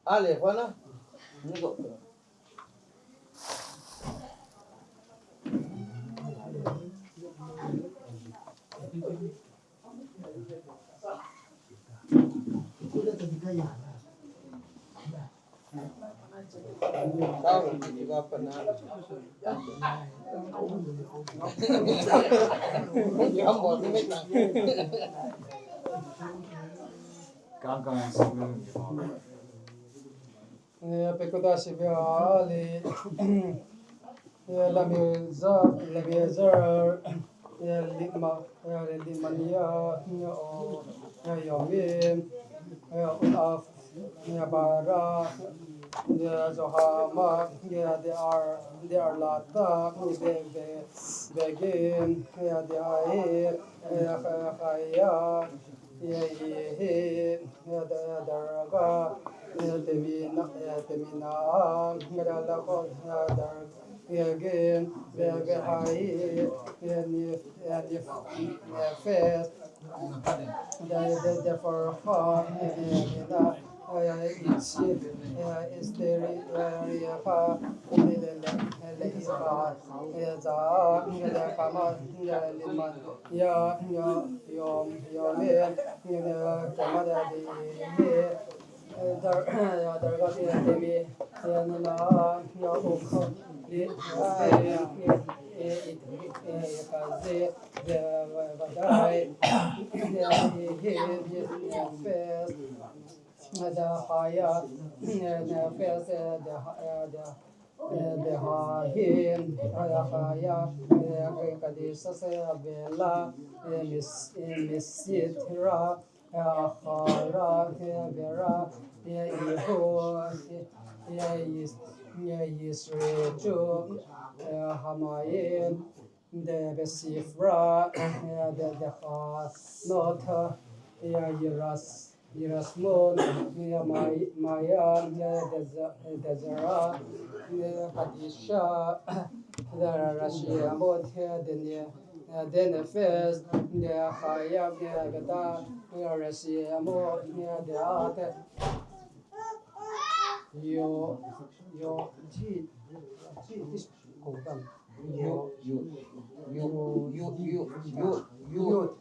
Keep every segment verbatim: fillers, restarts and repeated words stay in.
Ale, Juana. Pekuda Sibia Ali, Lamia Za, Lamia Zar, Lima, Limania, Yomin, Unaf, Bara, Zohama, Dear, Dear Lata, Begin, Dear Khaya, Yehi, Darga, Temina, Temina, Darlako, Dargin, Behai, Nefes, Deforha, Mina, Ichi, Isteri, Riapa, Leipa, Za, Kama, Liman, Ya, Yom, Yomin, Kama, Di, Dar, Darga, Temi, Nana, Ukho, Li, Kazi, Vadai, Fes, Dahaya, Fes, Dahaya, Dehahi, Dahaya, Kadisha, Bela, Mis, Misitra, Hara, Vera, Ihu, Yisrechu, Hamaim, Debesifra, Dehanot, Yiras, Yirasmon, Maya, Dezera, Kadisha, Derashia, Amot, Dene, Denefes, Dehaya, Beta, Reshia, Amot, Deat, Yo, Yo, Ji, Ji, Ji, Kodam. Yo, Yo, Yo, Yo, Yo, Yo, Yo.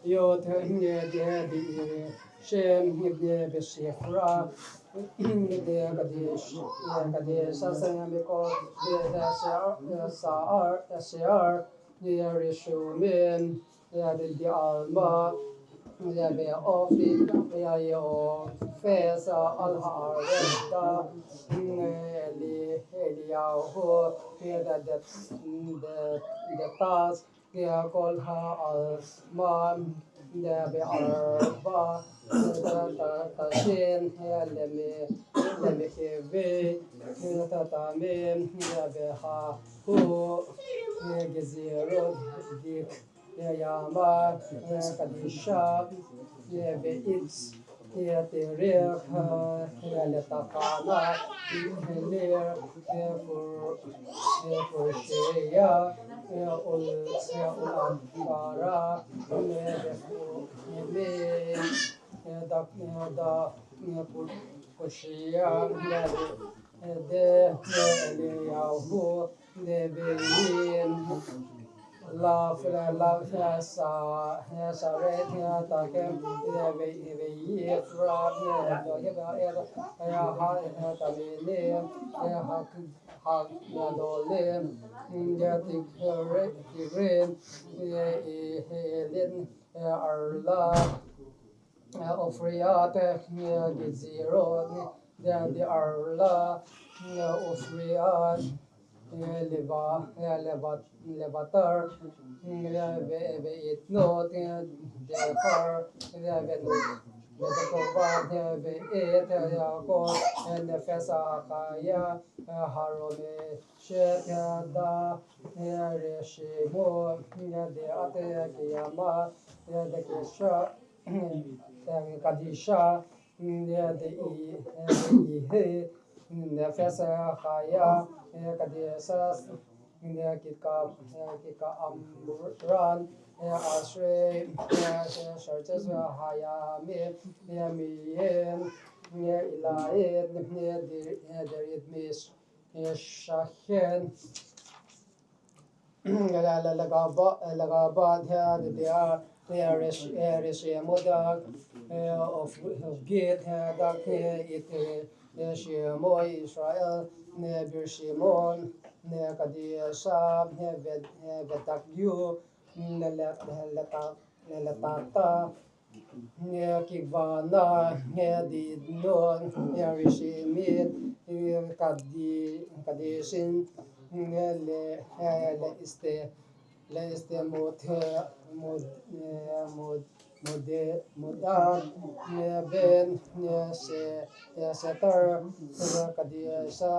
Yo, Te, Nye, De, Di, Shem, Nye, Beshifra, Nye, Kadish, Nye, Kadish, Sasem, Miko, Nye, Sar, Sar, Sar, Nye, Rishumin, Nye, Di, Di, Alma, Nye, Be, Ofi, Nye, Yo, Fes, Alha, Resta, Nye, Eli, Eliyahu, Nye, De, De, De, Detas, Nye, Kolha, Alma, Nye, Be, Arba, Nye, Ta, Ta, Tasin, Nye, Lemi, Mekeve, Tatame, Beha, Hu, Gezerot, Dik, Yama, Kadisha, Beit, Terek, Letakana, Ler, Kur, Kurshia, Ul, Ul Ankara, Behu, Dak, Dak, Kurshia, De, Eliyahu, Deveim, Lav, Lav, Sa, Saret, Takem, Vei, Veifra, Doheba, Er, Ha, Tamini, Ha, Hagdolim, Tikre, Tikrin, Elin, Arla, Ofria, Gezerot, Arla, Ofria, Leva, Leva, Levatar, Ve, Veitnot, Defar, Venut, Vetakova, Veit, Yakov, Nefes, Akaya, Harome, Shekada, Reshimo, Deat, Kiyama, Dekesha, Kadisha, Dei, Deihe, Nefes, Chaya, Kadisha, Kika, Kika Amran, Asre, Sharches, Hayami, Miyen, Ilayen, Derit, Mis, Shahen, Lagaba, Lagaba, Dia, Resh, Reshemoda, of, of Git, Dak, It, Shemo, Israel, Birshimon, Kadisha, Vetakyu, Letak, Letata, Kivana, Dinon, Rishimit, Kadi, Kadisin, Le, Le Este, Le Este Mud, Mud, Mud, Mude, Muda, Ben, Se, Setar, Kadisa,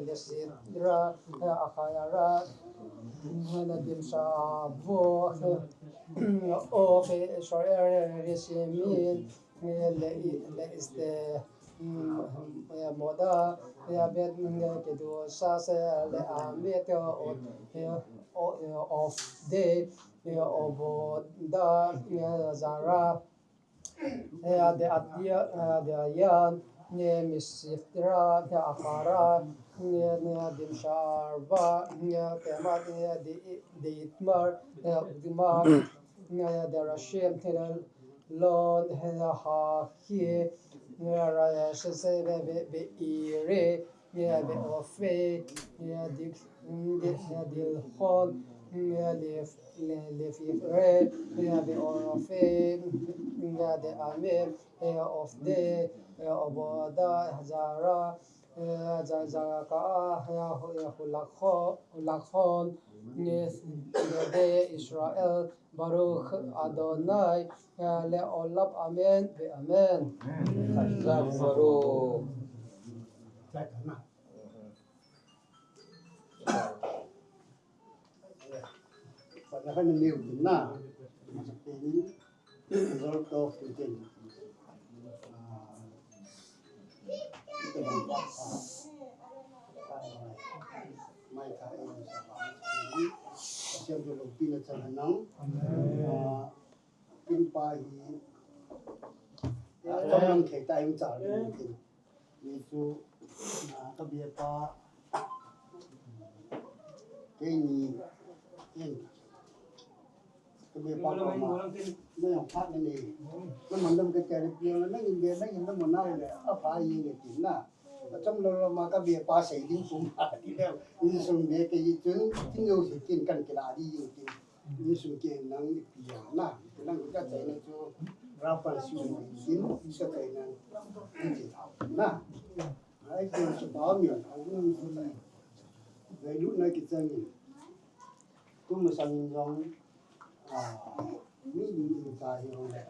Lesitra, Akhayara, Dimsha, Vo, Of Israel, Risimin, Le, Le Este, Moda, Abed, Kedu, Sase, Le Amit, Of Day, Oboda, Zara, Ade Adia, Ade Ayan, Misitra, Afara, Dimsharva, Temat, Deitmar, Udima, Derashim, Lon, Hahi, Rayashese, Beire, Beofe, Dik, Dilhon, Lefire, Beofe, Deame, Ofde, Oboda, Zara, Zaka, Hulakhon, Nede, Israel, Baruch Adonai, Leolam, Amen, Amen. Baruch. Patna kan ni na. Result of the thing. Mai ka e sa ba. Siam tu lo pina chan nang. Pin pa hi. Tam nang thei ta ing cha ni. Ni chu, ah, ka bia pa, keini, in, ka bia pa ka ma, na yang phat na ni, na man lam ka kya ri pia na, nang in bia, nang in na mo na le, a pha yi le tin na, a cham lo lo ma ka bia pa sei ding kum pha ti le, in sum bia ka yi chun, tin lo si tin kan kila di yi tin. Insung ke nang ipi a na, nang ka chaina chu, Rapan si mo in, ka chaina, in chi thau na. Ai, ko chu ba mi, a nang chu na. Value na ki chang in. Kum sang in jong, a, mi ding in ta hi hong le.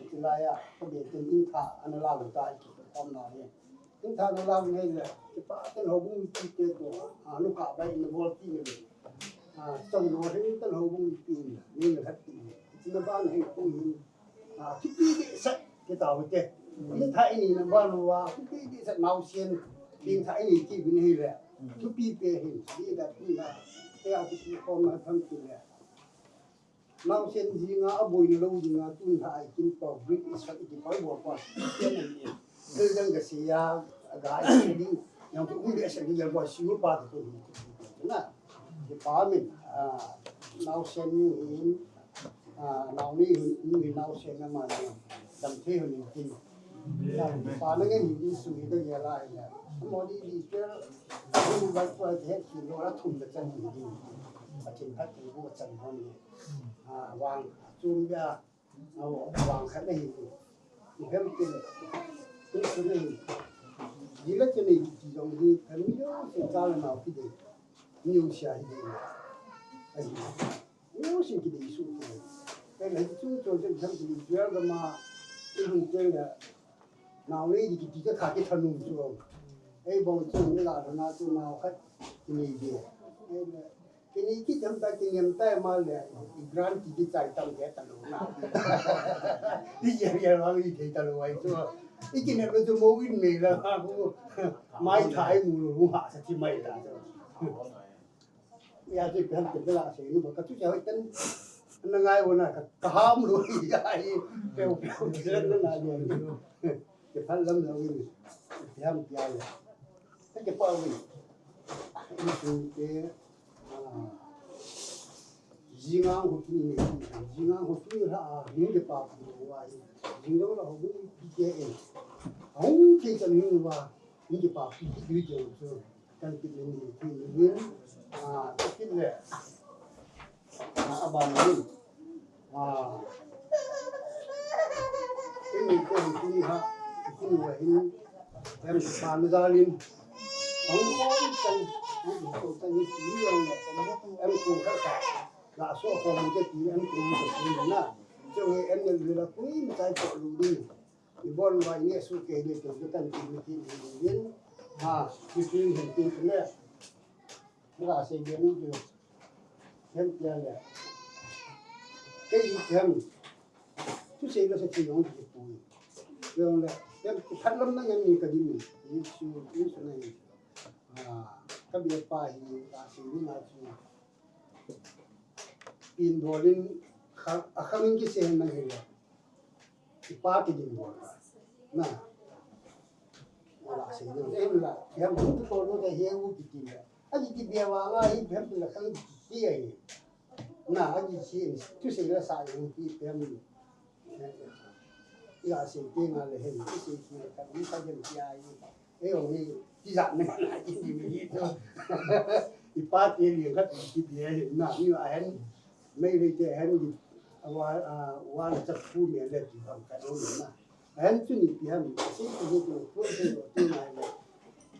Ti la ya, ko be tin in ta, ana la ta ki, kom na ye. Kin tha na lam nei le, kipa ten houbung mipite toh, a, nu ka bai na bol ti le. A, song no hin ten houbung mipi na, ni na khat ti le. Kin na ba na hin kong hin. A, kipi ti sa, kita u te. Kin tha ini na ba no wa, kipi ti sa nau sien. Kin tha ini ki bin hi le. Kipi pe hin, ni da pi na. Te a kipi ko ma tham ti le. Naosen jinga, aboina lou dinga, tun lha ai kin pau, British khat i kipal bol pa, ken ani. Thil dang ka sia, a ga ai ding, yang tu um de sa ding, yang bol siu pa tu na. Kipa min, ah, naosen nu hin, ah, nao ni hin, nu hin naosen na ma na, dam the hin kin. Pa na ngen hin su hi ka ya lai na. Mo di di pe, ni ba ko he ki lo la thum da chan ni. A chin khat ki bu chan hon ni. A, vang, a chum bia, a, vang khat na hi. Ni hem ti le. Ni su na hi. Ni la chen ni ki jong ni, ka mi yo se ka la nao ki de. Ni u sia hi de. Ai. Ni u sin ki de su ki de. Ka la chu chu chen hem ki de, jual ga ma. Ni hun chen ya. Nao ni ki ki ka kha ki thanu chu. Ei bong chu ni la na chu nao khat ni de. Ei le. Kini ki jam ta ki niam ta ma le, i grant ki ki chai tam ke ta lo na. I ye ye ma i thei ta lo ai chu. I ki ne lo chu mo win me la ha bu. Mai thai mu lo ha sa ti mai ta chu. Ya ti pen te la se nu ba ka tu ja tan. Na ngai wo na ka, ka ham lo ya i. Pe pe na na lo. Ke phal lam lo ni. Ke ham pia le. Ke pa lo ni. Ni tu ke Jingang ho tu ni, jingang ho tu ha, ni ke pa pu wa, jingang la ho ni ke e. Hung ke chan ni wa, ni ke pa pu ki ke so, kan ki ni ni ni, ah, ki le. Ah, aban ni. Ah. Ini ke ni ha, ni wa hin. Em sa na jalin. Ang ko ang ko ang ko ang ni ti ang em ko ka ka. La so ko mo ke ti em ko mo ke ti na. Jo em ne la ku ni sai ko lu ni. Ni bon wa ni su ke ni to kan ti ni ti ni. Ha, ni ti ni ti ne. Nga sei be nu ju. Hem pia le. Kei hem. Tu sei lo se ti yong ti pu. Yong le. Hem phat lam na yang ni ka di mi. Ni su, ni su na ni. Ah, ka bia pa hi, ka sei ni na su. In dolin kha, a kha min ki sei na ni le. Kipa ti ding bol. Na. Wala sei ding. Em la, em tu ko lo de he u ki ti la. A ki ki bia wa nga hi pem la khang ti ai. Na, a ki si tu sei la sa u ki pem. Ya sei ti nga le he, tu sei ki la ka ni ka jem ti ai. E o ni, ti za ni na ki ni mi to. I pa ti li ka ti ki bia na ni a hen. Mei le te hen di, a wa, a wa na chak pu me le ti bang ka do na. Hen chu ni pi han, si tu ni tu, tu se lo tu na le.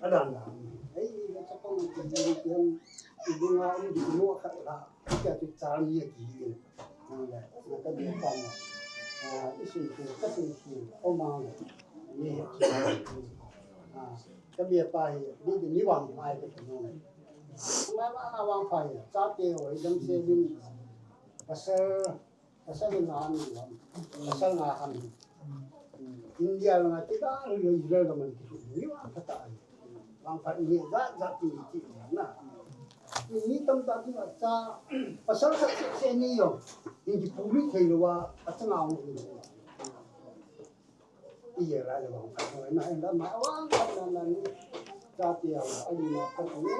A dan na. Ei, le chak pu ni ti ni pi han, i du nga ni di mo kha la. Ti ka ti cha ni ki ni. Na le, na ka di pa na. A, i si tu, ka si si, o ma le. Ni, a, ka bia pa hi, ni, ni wang mai ka tu na. Mai ma na wang pa hi, cha te o, i dam se ni. Pasal Pasal nga ham ni lam. Pasal nga ham ni. India langa ti ka ri Israel ka man ki ni wa ka ta. Bang phat ni za za ti ti na. Ni tam ta ti cha pasal sa se se ni yo. Ni ki pu ni thei lo wa ka cha nga ni. Iya la le bang ka na na ma wang ka na na ni. Ka ti ya wa ni na ka ni ni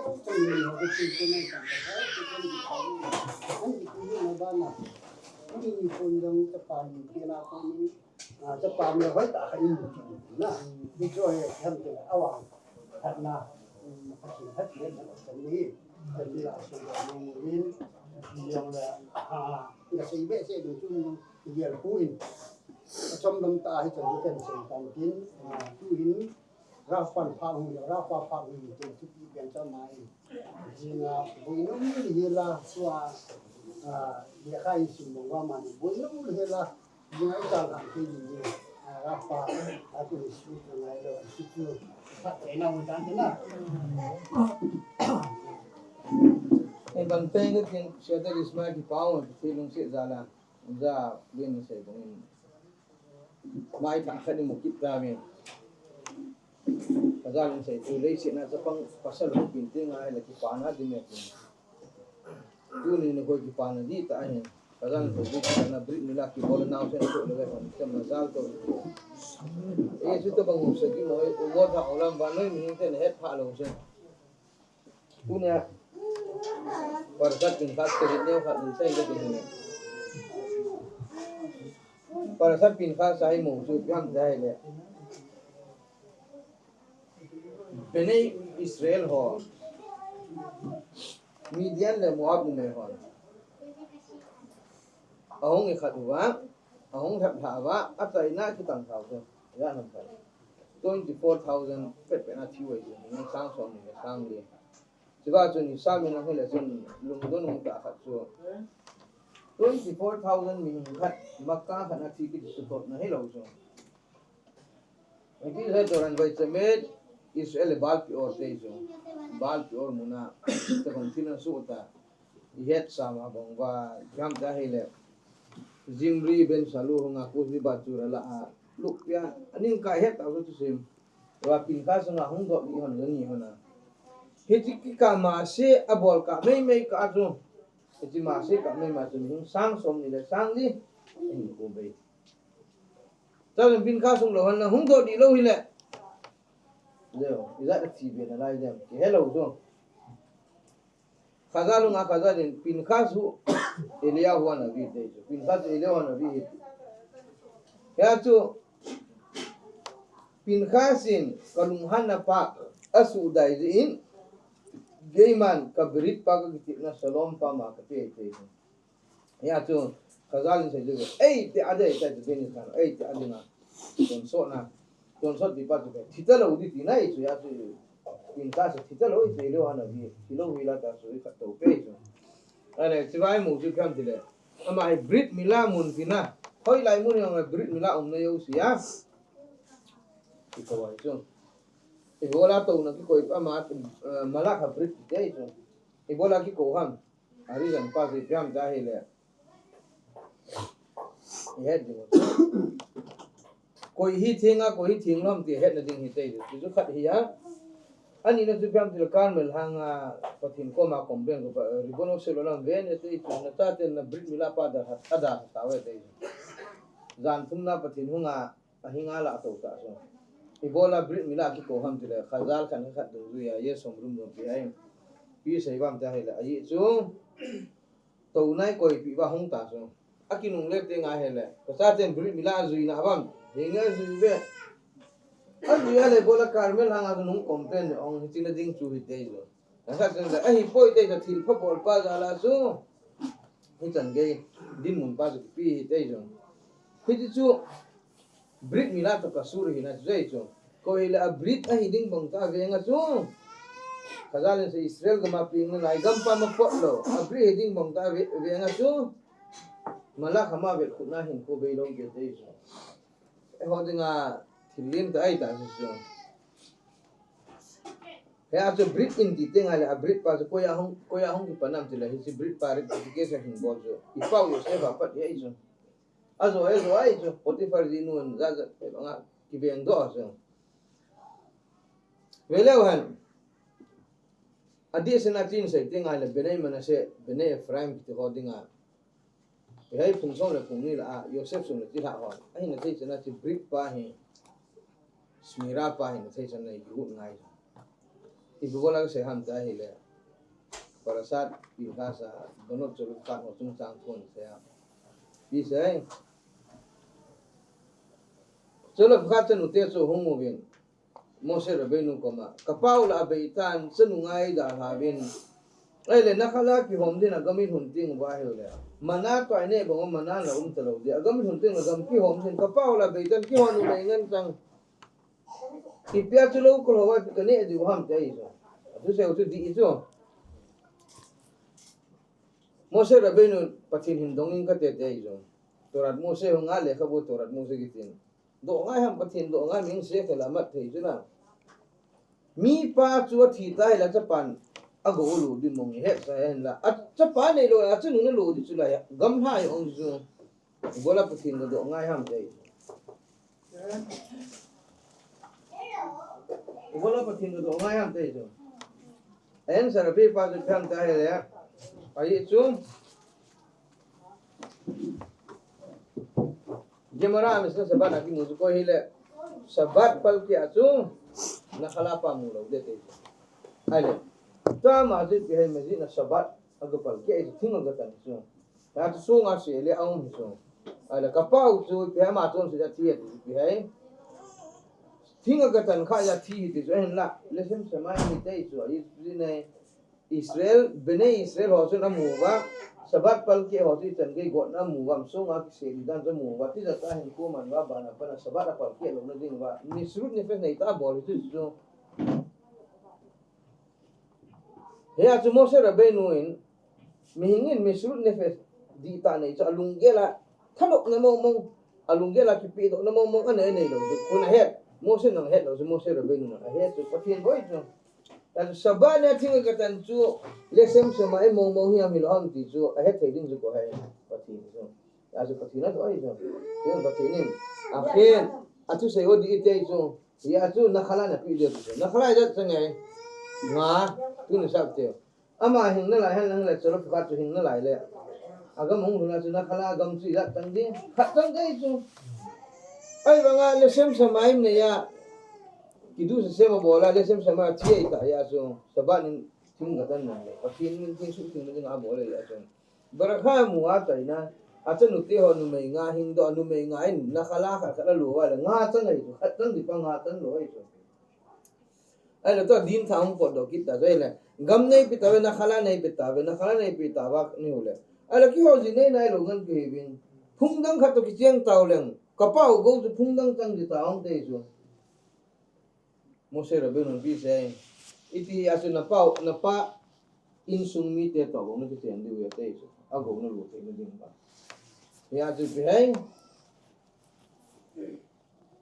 ni ho ki ti ni ka ka ka ni ni na ba na. Ni ni ko ndang ka pa ni ki na ko ni. A, ka pa ni hoi ta ka ni ni na. Ni ko he kan te a wang. Ka na. Ka ki ha ti na ka ni. Ka ni la so ni ni. Ni yong la. A, ka sei be se ni tu ni. Ni ya ku in. Achom dam ta hi chan kan sei tan tin, a, tu hin, Rav pan pha hung, Rav pa pha hung, tu tu pi pian cha mai. Jinga, boina um ni hi la, sua, a, ya khai sim bong wa man, boina um ni hi la, jinga i ta la ke ni, a, Rav pa, a tu ni su tu ngai lo, tu tu. Ei bang peng ka tin, Satan Ismail ki pau, ti lungset jal a. Ja, lin sei bang in. Mai ta khat ni mu kit ta mi. Ka jal in sei tu lei si na chapang pasal hung pin ti ngai la kipana di me ti. Tuni ni koi kipana di ta hin. Ka jal in sei tu na Brit Mila kibol nau sen tu le kon tem na jal to. E su to bang mu sa di mo, e mo ta olam ba noi mi hin ten het pha lo sen. Tunia, Parashat Pinchas ka rit neo khat in sei ka ti hi. Parashat Pinchas a hi mo chu piam jai le. Bnei Israel ho. Midian le Moab numei ho. Ahung ikhat uva, ahung lhep lha uva, achaina kitang thau chu. Ya nam thau. Twenty four thousand pet pet na thiu ai chu. Ni sang som ni sang li. Chuva chun Isam in ahile chun lungdon um tah khat chu. Twenty four thousand mi khat, Makkah khat a thi kiti chu totna hilou chu. Iti se toran vai chemet, Israel Baal Peor te chu. Baal Peor muna, te kong thina su ta. I het sama bang va, jam ta hile. Zimri ben Salu hunga ku hi ba chu la a. Luk pia, aning ka het ta chu sim. Wa Pinchas sunga hung dot ni hon ni hon a. Hichi kikah mase abol kah mei mei kah chu. Hichi mase kah mei ma chu hung sang som ni le sang ni. Hin ku bei. Chun Pinchas sung lou hon hung dot ni lou hile. Leo, ija ka chi be na lai dem. Ki hello chu. Khazal hunga Khazal in Pinchas hu Eliyahu hanavi te chu. Pinchas chu Eliyahu hanavi hi. Hia chu Pinchas in ka lunghanna pa asuhdai jeh in keiman ka brit pa ka kitepna Shalom pa ma ka pe te chu. Hia chu Khazal in sei chu. Ei, te ade, te chu Beni khan. Ei, te ade na. Tonsot na. Tonsot di pa chu. Thita lou di ti nai chu ya chu. Pinchas thita lou, thilou hanavi, thilou hi la ta sui khat to pe chu. Ale, chivai mu chu khan tile. Ama hi Brit Mila mun tina. Hoilai mun hi Brit Mila umna jouse a. Ti ko ai chu. Ibola to na ki koi ama, eh, Malakha Brit te chu. Ibola ki ko ham. Ari jan pa chu piam ta hile. I het ding. Koi hi theng a, koi hi theng lou ham ti hetna ding hi te. Ti chu khat hi a. Ani na chu piam ti le Carmel hanga Pathen koma complain ko pa, eh, Ribbono Shel Olam ve ne te chu na chaten na Brit Mila pa da ha, ada ha ta ve te. Jan thum na Pathen hunga Ahinga la to ta so. Ibola Brit Mila ki ko ham tile, Khazal khan khat dungjuia, ye som rum rum pi ai. Pi sei bam ta hile, ahi chu. To nai koi pi ba hung ta so. Aki nung le te nga hile. Ka chaten Brit Mila jui na bam. Hinga jui ve. Ajui ale bola Carmel hanga nung complain ong hitina ding chu hi te jo. Nasa chen le, ahi poi te ka thil pha bol pa jal a chu. Hichan gei, dinmun pa chu kipe hi te jong. Hiti chu, Brit Mila to kasur hi na chu jai chu. Ko hi le a Brit ahi ding bang ta veng a chu. Khazal in sei Israel gam a peng na lai gam pa ma pot lou. A Brit hi ding bang ta ve, veng a chu. Malakha ma vet khut na hin ko bei lou ke te chu. Eiho dinga thil lien ta ahi ta chu. Hia chu Brit in ti teng ahile, a Brit pa chu koi a hung, koi a hung kipan nam tile, hiche Brit pa rectification hin bol chu. I pau Joseph a pat hi ahi chu. Ajo, ajo ahi chu. Potiphar jinu in ja ja, anga kiveng doh chu. Veleu hen. Adeh sena chin sei teng ahile, Bnei Manasseh, Bnei Ephraim kiti ho dinga. Hei phung som le phung ni la a, Joseph sum le ti la hon. Ahi na thei chana chi Brit pa hi, Shmira pa hi na thei chana hi hut ngai. Ipi bola ka sei ham ta hile. Parashat Pinchas a, Banot Tzelofhad ho chungchang thon sei a. Pi sei. Tzelofhad chanu te chu hung uvin. Mose Rabbeinu koma, ka pau la abeitan, chanu ngai dalha vin. Ahile, na khala kihom din agam in hun ting uva hiu le. Mana toh ine bang mana la um talou di. Agam in hun ting agam kihom din, ka pau la abeitan, kihon u le ngen chang. Ipia chu lou kol ho va ka ne di u ham te ahi chu. Atu se u chu di i chu. Mose Rabbeinu Pathen hin dong in ka te te ahi chu. Torat Mose hung a le kha bu Torat Mose kitin. Doh ngai ham Pathen doh ngai ming se khe la mat thei chu na. Mipa chu athi ta hile, chapan agou alu ding mong ihet sa hen la. A chapa neilou, achanu nalu ding chu la, gamlha ong chu. Ibola Pathen gadoh ngai ham te. Ibola Pathen gadoh ngai ham te chu. Answer ape pa chu ipi ham ti ahile, ahi chu. Gemara a Mishnah Shabbat a kimu chu koi hile, Shabbat palkeh a chu nakhala pa mu lou ding te. Ahile, tua ma chu ipi ham, imagine'a Shabbat a ga palkeh a chu thing a ga tan chu. Hia chu sunga seh le aum hi chu. Ahile, kapau chu ipi ham, ama chun seh a thi a ti ipi ham. Thing a ga tan kha a thi hi ti chu ahin la. Leshem Shamayim hi te chu, ahi chu nei. Israel, Bnei Israel ho chun amu uva, Shabbat palkeh ho chu ichan gei gotna amu uva, sunga kisei dan chu amu uva, tijat a hin kuman uva, bana pana Shabbat a palkeh louna ding uva, Mesirat Nefesh nei tah a bol hi chu chu. Hia chu Moshe Rabbeinu in, mihing in Mesirat Nefesh dihtah nei chu alunggel a, thanopna mong mong, alunggel a kipedohna mong mong, anei, anei lou chu, koin ahet, Moshe in ahet lou chu, Moshe Rabbeinu in ahet chu, Pathen bou chu. Tua chu Shabbat nia thing a ga tan chu, Leshem Shamayim mong mong hi ham hilou ham ti chu, ahet thei ding chu koi ham, Pathen chu. Tua chu Pathen adoh ahi chu. Pathen in, ahin, athusei u ding ite chu. Hia chu nakhala napeh ding chu. Nakhala ijat chang ham? Nga, tuni sap te. Ama hing nalai hen lang le, Zelofehad chu hing nalai le. Agam hung lhun a chu nakhala gam chu ijat chang ding. Khat chang ding chu. Ahivanga Leshem Shamayim nei a, Kiddush Hashem abol a, Leshem Shamayim a thi ahi ta hia chu. Shabbat nin thing ga tan nai le. Pathen min thing suhtheng na ding a abol ahi a chu. Bracha mu a chaina, achanu te ho numei nga hing doh, numei nga in nakhala khat khat alu uva le, nga chang ahi chu, khat chang ding pa nga chang lou ahi chu. Ahile tua din tha hung potdoh kit ta chu ahile, gam neipe tauve, nakhala neipe tauve, nakhala neipe tauva ni u le. Ahile keiho ji nei nailou ngen kahiuvin. Phung dang khat toh kicheng tau leng, kapau gou chu phung dang chang ding ta hung te chu. Moshe Rabbeinu in ipi asei, iti hia chu napa, napa insung mite toh bou nakichen diu ahi ati chu. Agou nalu theina ding ba. Hia chu ipi ham?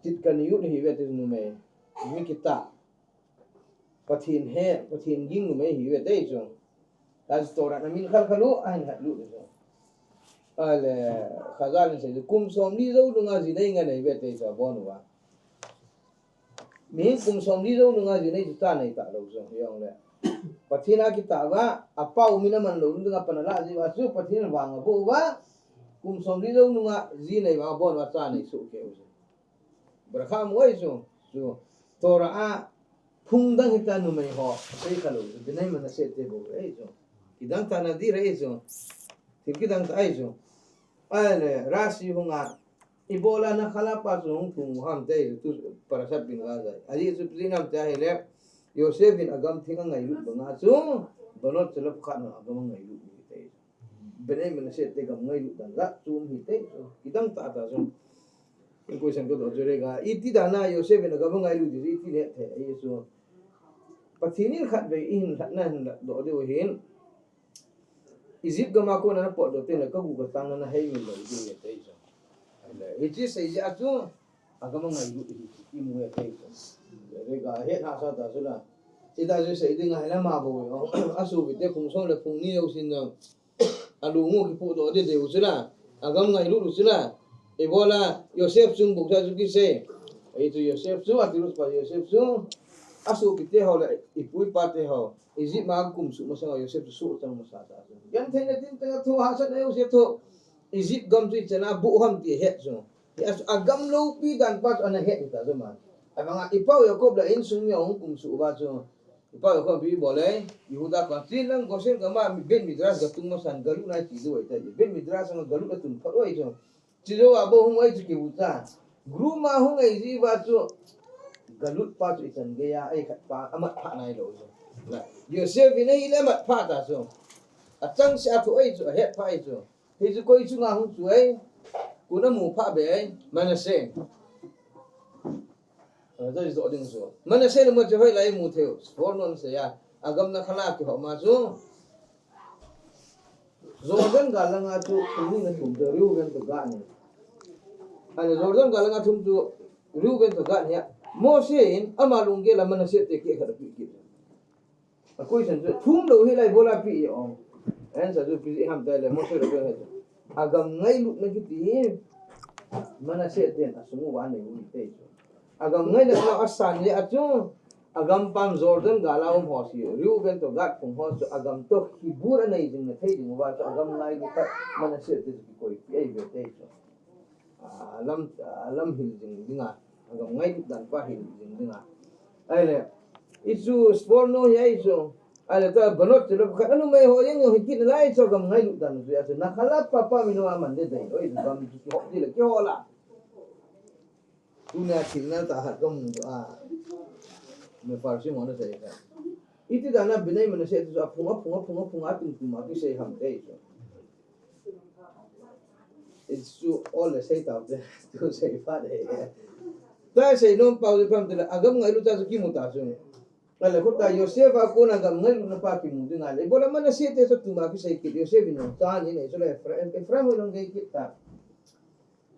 Tzidkaniyut ahi ve ati chu numei. Mi kitah. Pathen he, Pathen ging numei ahi ve ati chu. Tua chu Torah in amin khalkhal u, ahin hat lut u chu. Ahile, Chazal in asei chu, kum somli jou nunga ji nei ngen ahi ve ati chu, abon uva. Mi kum somli jou nunga ji nei chu cha nei talou chu, hijongle. Pathen a kitah uva, apau min aman lou dinga pan alah ji uva chu, Pathen in vang aboh uva, kum somli jou nunga ji nei vang abon uva cha nei sohkei u chu. Bracha mu ahi chu, chu Torah a phung dang hita numei ho, sei khalou chu, Bnei Menashe te bou ahi chu. Kidang tah nadira ahi chu. Thil kidang tah ahi chu. Ahile, Rashi hung a, ibola nakhala pa chu hung thum u ham ati chu, Parashat Vayikra a. Ajeh chu ipi jeh ham ti ahile, Yosef in agam thing angailut banga chu, Banot Zelofehad in agam angailut u ahi ati chu. Bnei Menashe te gam ngailut dan jat chu um ahi ati chu. Kidang tah tah chu. Question kadoh chu rega. Iti dan a Yosef in agam angailut u ti chu iti hetthei ahi chu. Pathen in khatvei ihin lhatna hin lhatdoh diu ahin. Egypt gam a kona napotdoh teng le kagu katang na naheimil lou diu ahi ati chu. Hiche sei jeh a chu agam angailut ahi, imu ahi ati chu. Rega het hahsa ta chu la. Ita chu sei ding ahile ama bou. Asopite phung som le phung ni jousen jong. Alung u kipohdoh ding diu chu la. Agam ngailut u chu la. Ibola Yosef chung bou sa chu kisei. Ahi chu Yosef chu, atilus pa Yosef chu. Asopite ho le, ipu ipa te ho. Egypt a kum suh masang a Yosef chu sohchang masa ta chu. Gentheina tin teng a thu hahsatna Yosef thu. Egypt gam chu ichan a boh ham ti ahet chu. Hia chu agam loupi dan pa chu ana het ta chu ma. Ahivanga ipa u Yaakov le insung mi ahung kum suh uva chu. Ipa u Yaakov ipi bol e, Yehuda koma, chun lang Goshen gam a Bet Midrash gatung masan galut nai ti diu ahi tai. Bet Midrash a galut atun phat u ahi chu. Chujou a bou hung ahi chu kibu cha. Grum a hung ahi ji uva chu. Galut pa chu ichan gei a, ahi khat pa, amat phah nailou chu. Na, Yosef in ahile amat phah ta chu. Achangseh a thu ahi chu, ahet phah ahi chu. Hichu koi chunga hung chu ahi. Koin amu phah be ahi. Manasseh. Ajo ji jo ding chu. Manasseh le mo chu hoilai imu thei u. Sforno in asei a. Agam nakhala kihom a chu. Jordan gal langa chu, kum ni na thum chu Reuben toh Gad ahi. Ahile Jordan gal langa thum chu Reuben toh Gad ahi a. Mose in ama lunggel a Manasseh te keh khat apeh kit. A question chu thum lou hilai bola peh e o. Answer chu ipi ham tile Mose lou he. Agam ngailutna kiti hi Manasseh ten asung uva anei u ahi ti chu. Agam ngailutna asan le a chu, agam pam Jordan gal a um ho chu, Reuben toh Gad phung ho chu, agam toh khibur anei jing na thei ding uva chu, agam ngailu khat Manasseh te chu kikoipeh ahi ve ti chu. A, lam, a, lam hil jing dinga, agam ngailut dan pa hil jing dinga. Ahile, hichu Sforno hi ahi chu. Ahile ta Banot chu lou khat anumei ho jeng jong hi kit nalai chu agam ngailut dan chu ahi chu. Nakhala papa mino aman de dei. Oi, gam chu kihop dile, kihol a. Tunia thil na ta hat ka mu a. Mefarshim hon asei kha. Iti dan a Bnei Menashe ti chu aphung, aphung, aphung, aphung, atum tum a kisei ham ti chu. It's true, all the sei tau te, tu sei pha de. Ta sei nom pau de pam te la, agam ngailu ta chu kimu ta chu. Ahile kho ta Yosef a kona gam ngailutna pa kimu ding ahile. Ibola Menashe te chu tum a kisei kit, Yosef in jong ta ni nei chu le Ephraim, Ephraim hoi jong gei kit ta.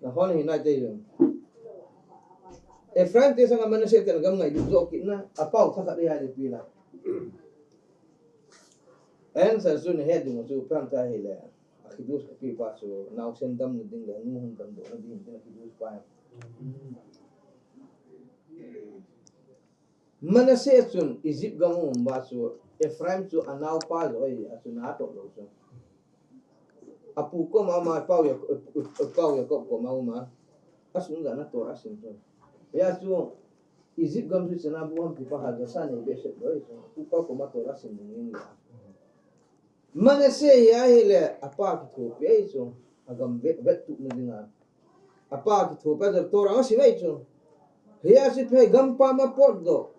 Nahon hi nai te jong. Ephraim te sanga Manasseh te gam ngailut jo kit na, apau thakhat hi a le pi la. Answer chu nahet ding chu pram ta hi le. A khidush kapi pa chu, naosen damna ding le, nu hung damdoh na ding tin a khidush pa. Manasseh chun Egypt gam a um uva chu Ephraim chu anaopa jo ahi, achun atoh lou chu. Apu koma ama pau Jacob, pau Jacob koma uma. Asung jana Torah asim chu. Hia chu Egypt gam chu chana bu ham kipa Hadassah nei behseh lou chu. Apu pa koma Torah asim ding in la. Manasseh hi ahile apa kithopi ahi chu. Agam vet, vet tup na dinga. Apa kithopi a Torah asim ahi chu. Hia chu phe gam pa ma potdoh.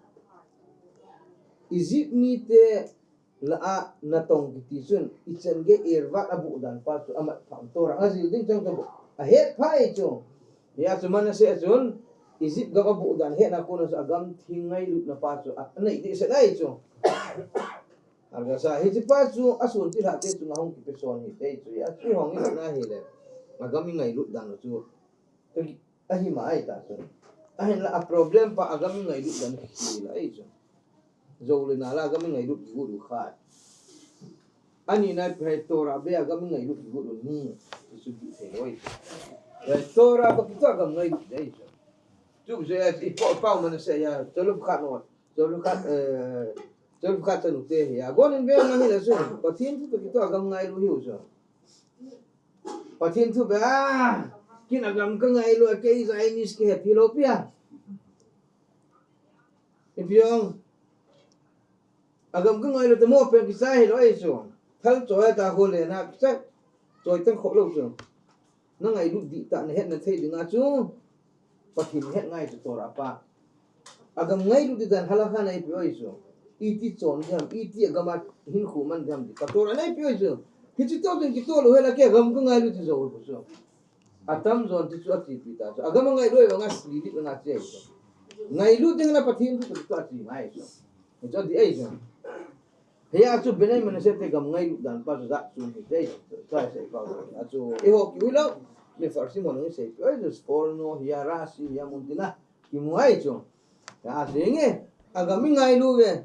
Egypt mite la a natong kiti chun, ichan gei ervat abuh dan pa chu amat pha Torah ajil ding chang chu ahet pha ahi chu. Hia chu Manasseh chun, Egypt gam abuh dan hetna kona chu agam thim ngailutna pa chu anei dehset ahi chu. Argasa, hiche pa chu asun tilhah te chunga hung kipeson hi ti chu, hia chu hung i na hile. Agam i ngailut dan chu. Ahi ma ahi ta chu. Ahinla a problem pa agam i ngailut dan hi la ahi chu. Jou le nal a agam i ngailut kigot u khat. Ani na phe Torah be agam i ngailut kigot u ni. Chu di thei loi. Phe Torah pa kitoh agam ngailut dei chu. Chu je i pau, pau Manasseh hia, chu lu khat no. Chu lu khat, eh, chu lu khat chanu te hia. Gon in be na hile chu. Pathen thu pa kitoh agam ngailu hiu chu. Pathen thu be a, kin agam ka ngailu a kei Zionist kihe phi lou pia. Ipi jong, agam ka ngailu te mo pen kichai hilou ahi chu. Thal choi ta ho le na kichai. Choi tan kho lou chu. Na ngailut dihtah na hetna thei dinga chu. Pathen het ngai chu Torah pa. Agam ngailut ding dan halakha nei peh u ahi chu. Iti chon ding ham, iti agam a hinkho man ding ham ti. Ka Torah nei peh u ahi chu. Hiche toh ding kitoh lou hela kei agam ka ngailut ti jou u chu. Atamjon ti chu ati pi ta chu. Agam a ngailut vang a sli dik na che ahi chu. Ngailut ding na Pathen thu chu ati ngai chu. Hichu ati ahi chu. Hia chu Bnei Menashe te gam ngailut dan pa chu jat chu hi te, chu sei pa chu. A chu eiho kiu lou, Mefarshim hon sei, ei chu Sforno hia Rashi hia mun tina kimu ahi chu. Hia chu inge, agam i ngailu ve,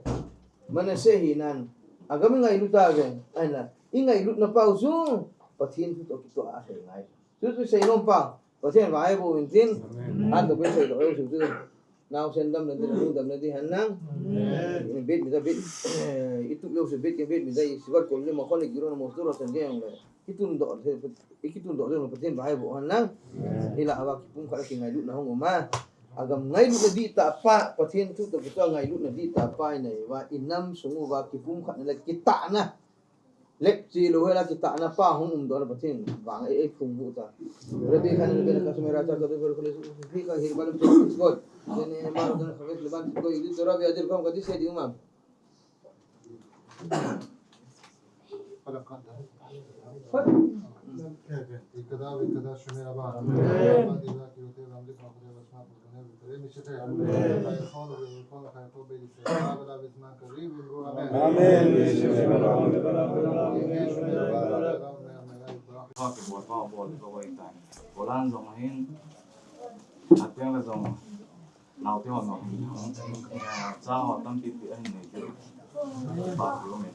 Manasseh hi nan, agam i ngailu ta ve, ahinla, i ngailutna pau chu, Pathen thu toh kitoh a sei ngai. Chu chu sei nom pa. Pathen vang a bou in tin. Amen. An to pe sei lo, eu su tu. Naosen damna ding, nu damna ding hen lang. Amen. Bit mi da bit. Eh, itu eu su bit ke bit mi da i sivat kol ni ma khon ni giro na mo tu ro sen ke yang le. Kitun doh, kitun doh jong Pathen vang a bou hen lang. Amen. Ila ava kipumkhat a kingailut na hung um a. Agam ngailut na dihtah pa, Pathen thu toh kitoh a ngailut na dihtah pa i nei uva, i nam sung uva kipumkhat na le kitah na. Lep chi lo hela kitah na pa hung um doh na Pathen vang ei, ei phung bu ta. Rabbi khan le bela kasmera ta ka do bela kule fi ka hir bala God. Then mar dan khavet le ban ko ili to Rabbi ajir kam ka di se di umam. Kada, kada shomera ba. Amen. Amen. Amen. Naote ho, naote ho, cha ho tampi pi ahin nei kit. Ba kilo me.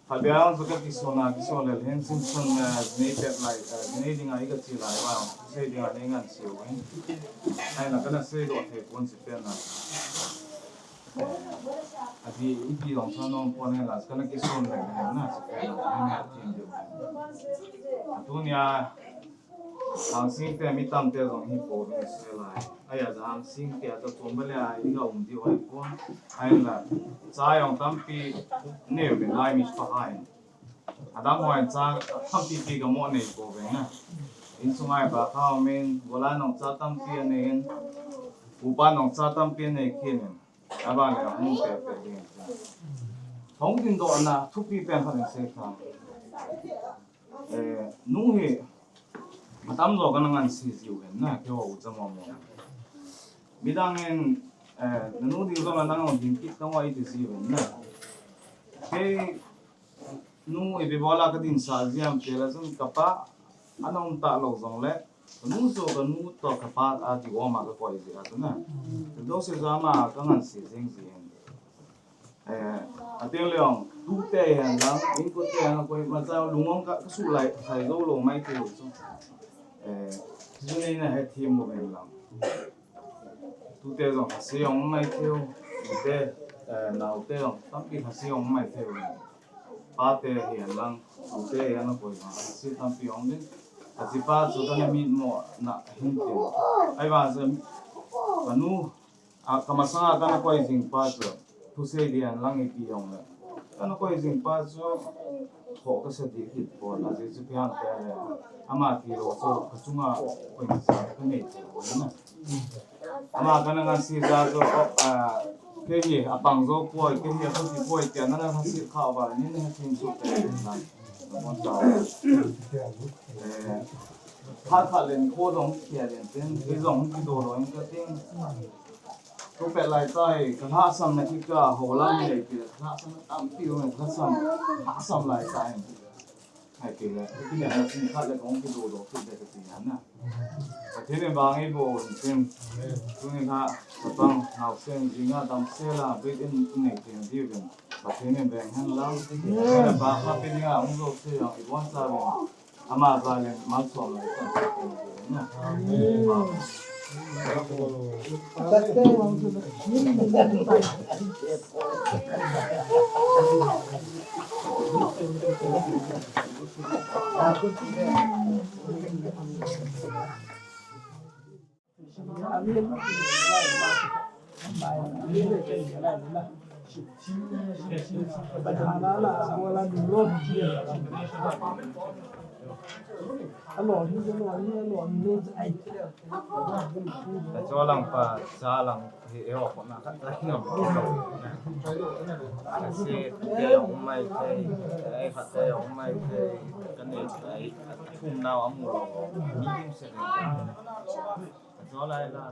Phabia ang chu ka kison a, kison le hin Simpson, eh, nei pet lai, eh, nei dinga i ka chi lai va, sei dinga nei ngan siu hin. Ai na kana sei doh thei pon si pet na. Eh, ati ipi jong sa nom pon hin la, kana kison le hin na si pet na, nei na tin diu. Atunia, Hangsing te mi tamte jong hi po ding se lai. Aya ja Hangsing te ta chom ba le ai ga um diu ai pon. Ai la. Cha jong tampi neo le lai mi pa hai. Adam hoi cha tampi pi ga mo nei po ve na. Insung ai ba kha min, gola nong cha tampi nei in. Upa nong cha tampi nei kin. Aba le hung pe pe ding. Hung din do na thupi pen kha ding se kha. Eh, nu hi, matam jo kana ngan si jiu hen na, keiho u cha mo mo. Midang hen, eh, nanu ding jo na nang din kit ka ngai ti jiu hen na. Kei nu ipi bola ka din sa jiam te la jong ka pa, ana um ta lo jong le, nu jo ka nu to ka pa a ti wa ma ka koi ji a tu na. Ka do se ja ma ka ngan si jing ji hen. Eh, ateng le ong, tute hen lang, inkote hen lang, koima cha lungong ka, ka su lai, thai zo lo mai te lo chu. Eh, chu nei na he thim mo hen lang. Tute jong, ha se ong mai te o, tute, eh, naote jong, tampi ha se ong mai te o. Pate hen lang, tute hen lang, koima, ha se tampi ong din. Ha se pa chu kana mit mo na hin te. Ai ba se, anu, A, ka masanga kana koi jing pa chu, thusei dia lang ipi jong le. Kana koi jing pa chu, tho ka sa di kit pon, ajeh chu ipi ham ti le. Ama ti lo chu, ka chunga koi sa ka nei chu na. Ama kana ngan si ja chu, o, a, kei hi, apang jo poi, kei hi, apang jo poi, tia na na si kha ba, ni na thim su te na. Na pon sa. Eh, kha kha len ko dong, kia len ten, kei jong ki do lo, ka ting. Ko pe lai tai, ka lhasam na ki ka, ho lam le ki, ka lhasam na tam pi, ka lhasam, lhasam lai tai. Hai ki le, ki le na sin kha le kong ki do do ki le ka ti na. Ka ti ne ba ngi bo tin. Tu ni ha, ka pang, nau sen, ji nga dam se la, be in ne ki di ben. Ka ti ne beng han lam. Ba ka pe ni nga, ung do se yang, i bon sa ben. Ama jal in malsom lai. Ka cholang pa, chalang hi, eh, ho, na khat ta hi ngam. Ka se, te ong mai te, eh, khat te ong mai te, ka ne, eh, thum nau amu lo. Medium se. Ka cholai la.